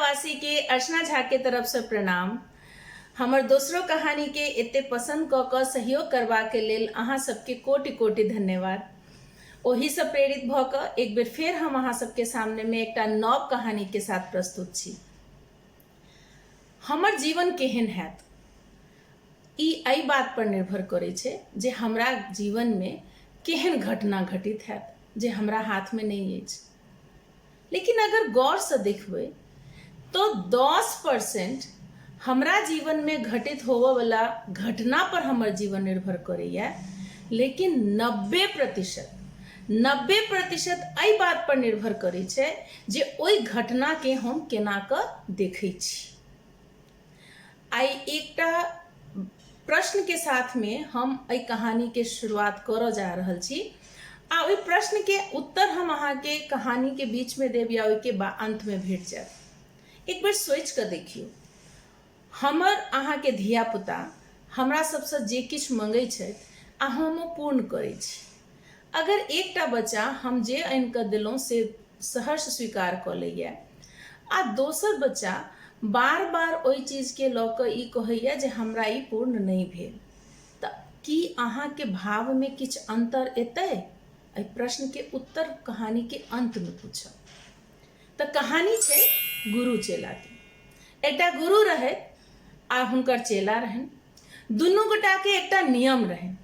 मिथिलावासी के अर्चना झा के तरफ से प्रणाम। हमर दोसरो कहानी के एते पसंद कऽ कऽ सहयोग करबाक लेल अहाँ सबके कोटि कोटि धन्यवाद। ओही से प्रेरित भऽ कऽ एक बेर फेर हम अहाँ सबके सामने में एकटा नव कहानी के साथ प्रस्तुत छी। हमर जीवन केहन हैत ई एहि बात पर निर्भर करै छै जे हमरा जीवनमे केहन घटना घटित हैत जे हमरा हाथमे नहि अछि। लेकिन अगर गौरसँ देखबै तऽ 10% हमरा जीवनमे घटित होबऽवला घटना पर हमर जीवन निर्भर करैए, लेकिन 90% एहि बात पर निर्भर करै छै जे ओहि घटनाके हम केना कऽ देखै छी। आइ एकटा प्रश्नके साथमे हम एहि कहानीके शुरुआत करऽ जा रहल छी आ ओहि प्रश्नके उत्तर हम अहाँके कहानीके बीचमे देब या ओहिके अन्तमे भेट जायत। एक बेर सोचि कऽ देखियौ, हमर अहाँके धियापुता हमरा सबसँ जे किछु मङ्गै छथि आ हम ओ पूर्ण करै छी। अगर एकटा बच्चा हम जे आनि कऽ देलहुँ से सहर्ष स्वीकार कऽ लैए आ दोसर बच्चा बार बार ओहि चीजके लऽ कऽ ई कहैए जे हमरा ई पूर्ण नहि भेल, तऽ की अहाँके भावमे किछु अन्तर एतै? एहि प्रश्नके उत्तर कहानीके अन्तमे पूछब। तऽ कहानी छै गुरु चेलाके। एकटा गुरु रहथि आ हुनकर चेला रहनि। दुनू गोटाके एकटा नियम रहनि।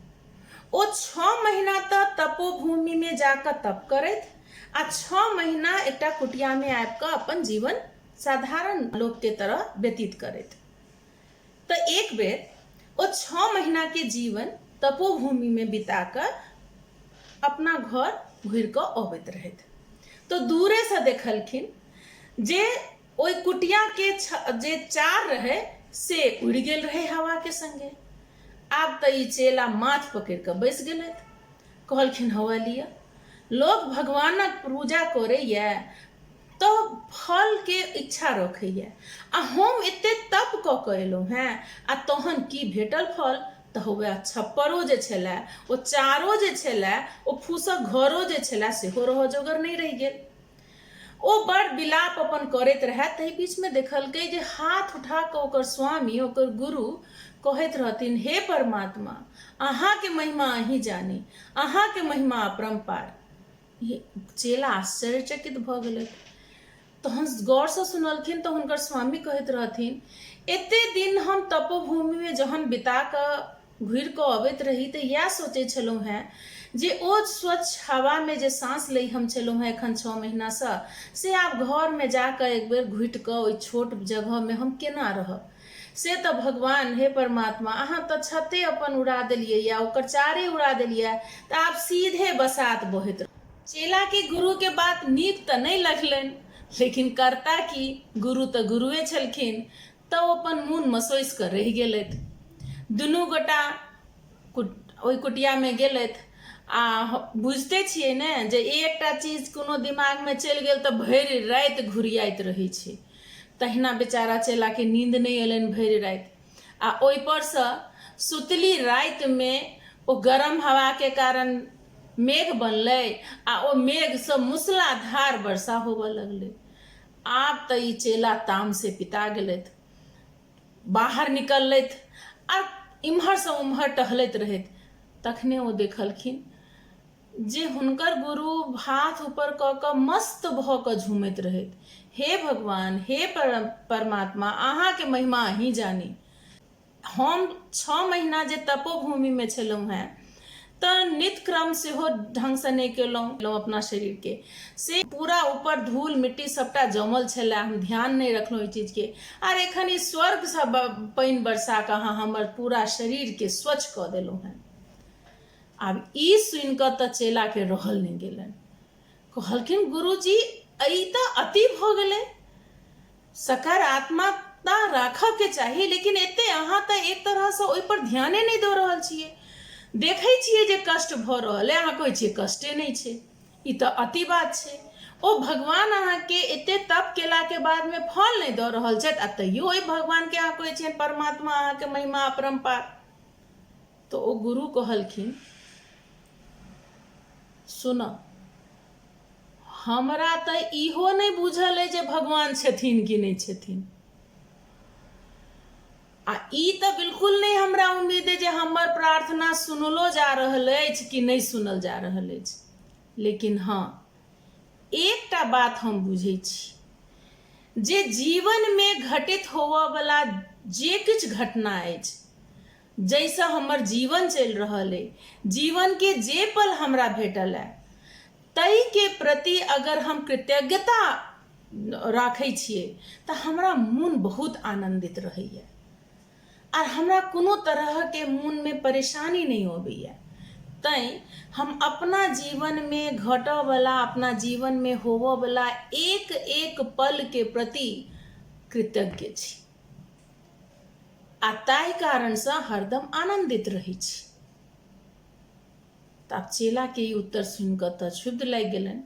ओ 6 महीना तऽ तपोभूमिमे जाकऽ तप करथि आ 6 महीना एकटा कुटियामे आबि कऽ अपन जीवन साधारण लोकके तरह व्यतीत करथि। तऽ एक बेर ओ 6 महीनाके जीवन तपोभूमिमे बिता कऽ अपना घर घुरि कऽ अबैत रहथि। तऽ दूरेसँ देखलखिन जे ओहि कुटियाके जे चार रहै से उड़ि गेल रहै हवाके संगे। आब तऽ ई चेला माथ पकड़ि कऽ बैसि गेलथि। कहलखिन, हौआ लिअ, लोक भगवानक पूजा करैए तऽ फलके इच्छा रखैए आ हम एते तप कऽ कऽ एलहुँ हेँ आ तहन की भेटल फल? तऽ हौआ छप्परो जे छलए, ओ चारो जे छलए, ओ फूसक घरो जे छलए सेहो रहऽ जोगर नहि रहि गेल। ओ बड़ विलाप अपन करैत रहए, ताहि बीचमे देखलकै जे हाथ उठा कऽ ओकर स्वामी, ओकर गुरु कहैत रहथिन, हे परमात्मा, अहाँके महिमा अहीं जानी, अहाँके महिमा अपरम्पार। चेला आश्चर्यचकित भऽ गेलै। तहन गौरसँ सुनलखिन तऽ हुनकर स्वामी कहैत रहथिन, एते दिन हम तपोभूमिमे जहन बिता कऽ घुरि कऽ अबैत रही तऽ इएह सोचै छलहुँ हेँ जे ओ स्वच्छ हवामे जे साँस लै हम छलहुँ हेँ एखन 6 महीनासँ, से आब घरमे जा कऽ एक बेर घुटि कऽ ओहि छोट जगहमे हम केना रहब। से तऽ भगवान, हे परमात्मा, अहाँ तऽ छते अपन उड़ा देलियै या ओकर चारे उड़ा देलियै, तऽ आब सीधे बसात बहैत। चेलाके गुरुके बात नीक तऽ नहि लगलनि, लेकिन करता की, गुरु तऽ गुरुए छलखिन, तऽ ओ अपन मोन मसोसि कऽ रहि गेलथि। दुनू गोटा ओहि कुटियामे गेलथि आ बुझिते छियै ने जे एकटा चीज कोनो दिमागमे चलि गेल तऽ भरि राति घुरियाइत रहै छै। तहिना बेचारा चेलाके नींद नहि अयलनि भरि राति आ ओहिपरसँ सुतली रातिमे ओ गरम हवाके कारण मेघ बनलै आ ओ मेघसँ मूसलाधार वर्षा होबऽ लगलै। आब तऽ ई चेला तामसे पिता गेलथि। बाहर निकललथि आ इम्हरसँ उम्हर टहलैत रहथि। तखने ओ देखलखिन जे हुनकर गुरु हाथ ऊपर कऽ कऽ मस्त भऽ कऽ झूमैत रहथि। हे भगवान, हे परमात्मा, अहाँके महिमा अहीं जानी। हम 6 महीना जे तपोभूमिमे छलहुँ हेँ तऽ नित्यक्रम सेहो ढङ्गसँ नहि केलहुँ अपना शरीरके, से पूरा ऊपर धूल मिट्टी सबटा जमल छलै, हम ध्यान नहि रखलहुँ ओहि चीजके। आर एखन ई स्वर्गसँ पानि बरसा कऽ अहाँ हमर पूरा शरीरके स्वच्छ कऽ देलहुँ हेँ। आब ई सुनि कऽ तऽ चेलाके रहल नहि गेलनि। कहलखिन, गुरुजी, ई तऽ अति भऽ गेलै। सकारात्मकता राखऽके चाही, लेकिन एते अहाँ तऽ एक तरहसँ ओहिपर ध्याने नहि दऽ रहल छियै। देखै छियै जे कष्ट भऽ रहल अइ, अहाँ कहै छियै कष्टे नहि छै। ई तऽ अति बात छै। ओ भगवान अहाँके एते तप केलाके बादमे फल नहि दऽ रहल छथि आ तैयो ओहि भगवानके अहाँ कहै छियनि परमात्मा, अहाँके महिमा अपरम्पार। तऽ ओ गुरु कहलखिन, सुनऽ, हमरा तऽ इहो नहि बुझल अइ जे भगवान छथिन कि नहि छथिन। आ ई तऽ बिल्कुल नहि हमरा उम्मीद अइ जे हमर प्रार्थना सुनलो जा रहल अछि कि नहि सुनल जा रहल अछि। लेकिन हँ, एकटा बात हम बुझै छी जे जीवनमे घटित होबऽवला जे किछु घटना अछि, जाहिसँ हमर जीवन चलि रहल अइ, जीवनके जे पल हमरा भेटल अइ, ताहिके प्रति अगर हम कृतज्ञता राखै छियै तऽ हमरा मोन बहुत आनन्दित रहैए आर हमरा कोनो तरहके मोनमे परेशानी नहि अबैए। तैँ हम अपना जीवनमे घटऽवला, अपना जीवनमे होबऽवला एक एक पलके प्रति कृतज्ञ छी आ ताहि कारणसँ हरदम आनन्दित रहै छी। तऽ आब चेलाके ई उत्तर सुनि कऽ तऽ क्षुब्ध लागि गेलनि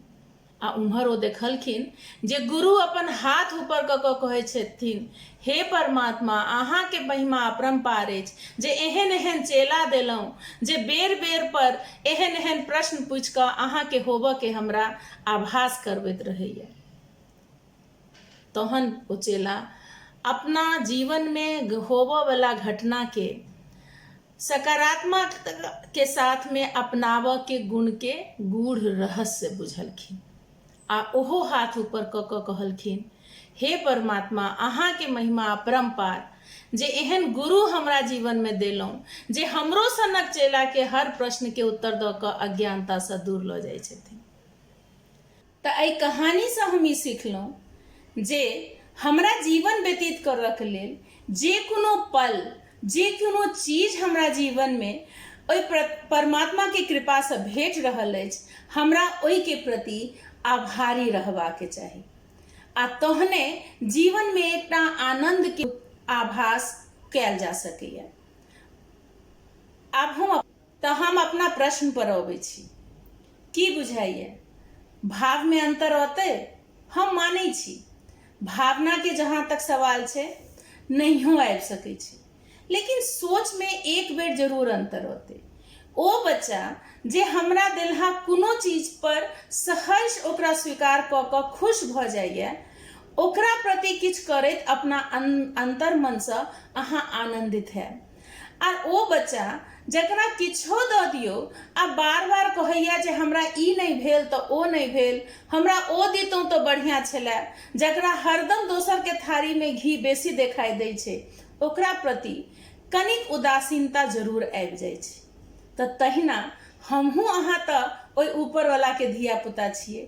आ उम्हर ओ देखलखिन जे गुरु अपन हाथ ऊपर कऽ कऽ कहै छथिन, हे परमात्मा, अहाँके महिमा अपरम्पार अछि जे एहन एहन चेला देलहुँ जे बेर बेर पर एहन एहन प्रश्न पूछि कऽ अहाँके होबऽके हमरा आभास करबैत रहैए। तहन ओ चेला अपना जीवनमे होबऽवला घटनाके सकारात्मक के साथमे अपनाबऽके गुणके गूढ़ रहस्य बुझलखिन आ ओहो हाथ ऊपर कऽ कऽ कहलखिन, हे परमात्मा, अहाँके महिमा अपरम्पार जे एहन गुरु हमरा जीवनमे देलहुँ जे हमरो सनक चेलाके हर प्रश्नके उत्तर दऽ कऽ अज्ञानतासँ दूर लऽ जाइ छथिन। तऽ एहि कहानीसँ हम ई सिखलहुँ जे हमरा जीवन व्यतीत करऽके लेल जे कोनो पल, जे कोनो चीज हमरा जीवनमे ओहि परमात्माके कृपासँ भेट रहल अछि, हमरा ओहिके प्रति आभारी रहबाके चाही आ तहने जीवनमे एकटा आनन्दके आभास कयल जा सकैए। आब हम तऽ हम अपना प्रश्न पर अबै छी। की बुझाइए, भावमे अन्तर औतै? हम मानै छी, भावनाके जहाँ तक सवाल छै, नहियो आबि सकै छै, लेकिन सोचमे एक बेर जरूर अन्तर औतै। ओ बच्चा जे हमरा देलहा कोनो चीज पर सहर्ष ओकरा स्वीकार कऽ कऽ खुश भऽ जाइए, ओकरा प्रति किछु करैत अपना अन्तर्मनसँ अहाँ आनन्दित हैब। आर ओ बच्चा जकरा किछो दऽ दियौ आ बार बार कहैया जे हमरा ई नहि भेल तऽ ओ नहि भेल, हमरा ओ दितहुँ तऽ बढ़िआँ छलए, जकरा हरदम दोसरके थारीमे घी बेसी देखाइ दै छै, ओकरा प्रति कनिक उदासीनता जरूर आबि जाइ छै। तऽ तहिना हमहूँ अहाँ तऽ ओहि ऊपरवलाके धियापुता छियै।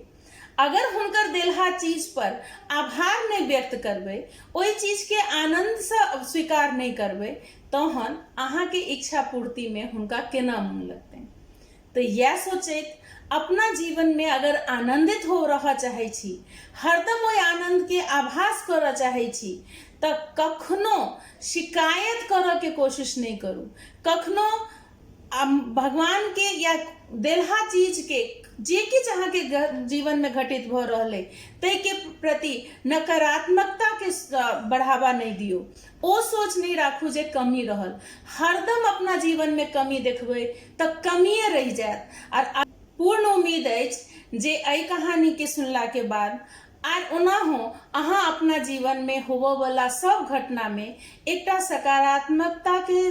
अगर हुनकर देलहा चीज पर आभार नहि व्यक्त करबै, ओहि चीजके आनन्दसँ स्वीकार नहि करबै, तहन अहाँके इच्छा पूर्तिमे हुनका केना मोन लगतनि? तऽ इएह सोचैत अपना जीवनमे अगर आनन्दित हो रहऽ चाहै छी, हरदम ओहि आनन्दके आभास करऽ चाहै छी, तऽ कखनो शिकायत करऽके कोशिश नहि करू। कखनो भगवानके या देलहा चीजके, जे किछु अहाँके जीवनमे घटित भऽ रहल अइ, ताहिके प्रति नकारात्मकताके बढ़ावा नहि दियौ। ओ सोच नहि राखू जे कमी रहल। हरदम अपना जीवनमे कमी देखबै तऽ कमिए रहि जायत। आर पूर्ण उम्मीद अछि जे एहि कहानीके सुनलाके बाद आर ओनाहो अहाँ अपना जीवनमे होबऽवला सभ घटनामे एकटा सकारात्मकताके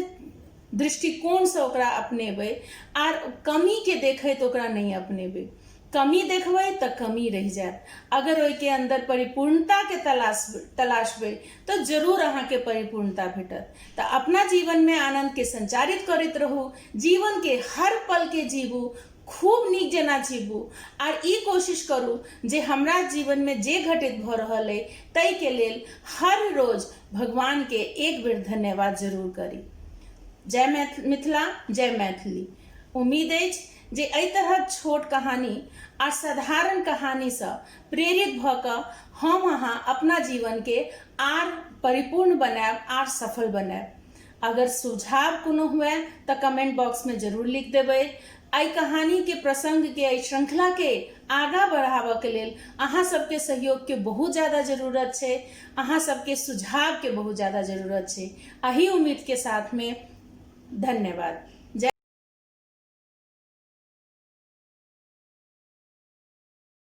दृष्टिकोणसँ ओकरा अपनेबै आर कमीके देखैत ओकरा नहि अपनेबै। कमी देखबै तऽ कमी रहि जायत। अगर ओहिके अन्दर परिपूर्णताके तलाशबै तऽ जरूर अहाँके परिपूर्णता भेटत। तऽ अपना जीवनमे आनन्दके संचारित करैत रहू, जीवनके हर पलके जीबू, खूब नीक जेना जीबू आर ई कोशिश करू जे हमरा जीवनमे जे घटित भऽ रहल अइ ताहिके लेल हर रोज भगवानके एक बेर धन्यवाद जरूर करी। जय मिथिला, जय मैथिली। उम्मीद अछि जे एहि तरहक छोट कहानी आ साधारण कहानीसँ प्रेरित भऽ कऽ हम अहाँ अपना जीवनके आर परिपूर्ण बनायब, आर सफल बनायब। अगर सुझाव कोनो हुए तऽ कमेंट बॉक्समे जरूर लिख देबै। एहि कहानीके प्रसङ्गके, एहि श्रृंखलाके आगाँ बढ़ाबऽके लेल अहाँ सबके सहयोगके बहुत ज्यादा जरूरत छै, अहाँ सबके सुझावके बहुत ज्यादा जरूरत छै। एहि उम्मीदके साथमे धन्यवाद।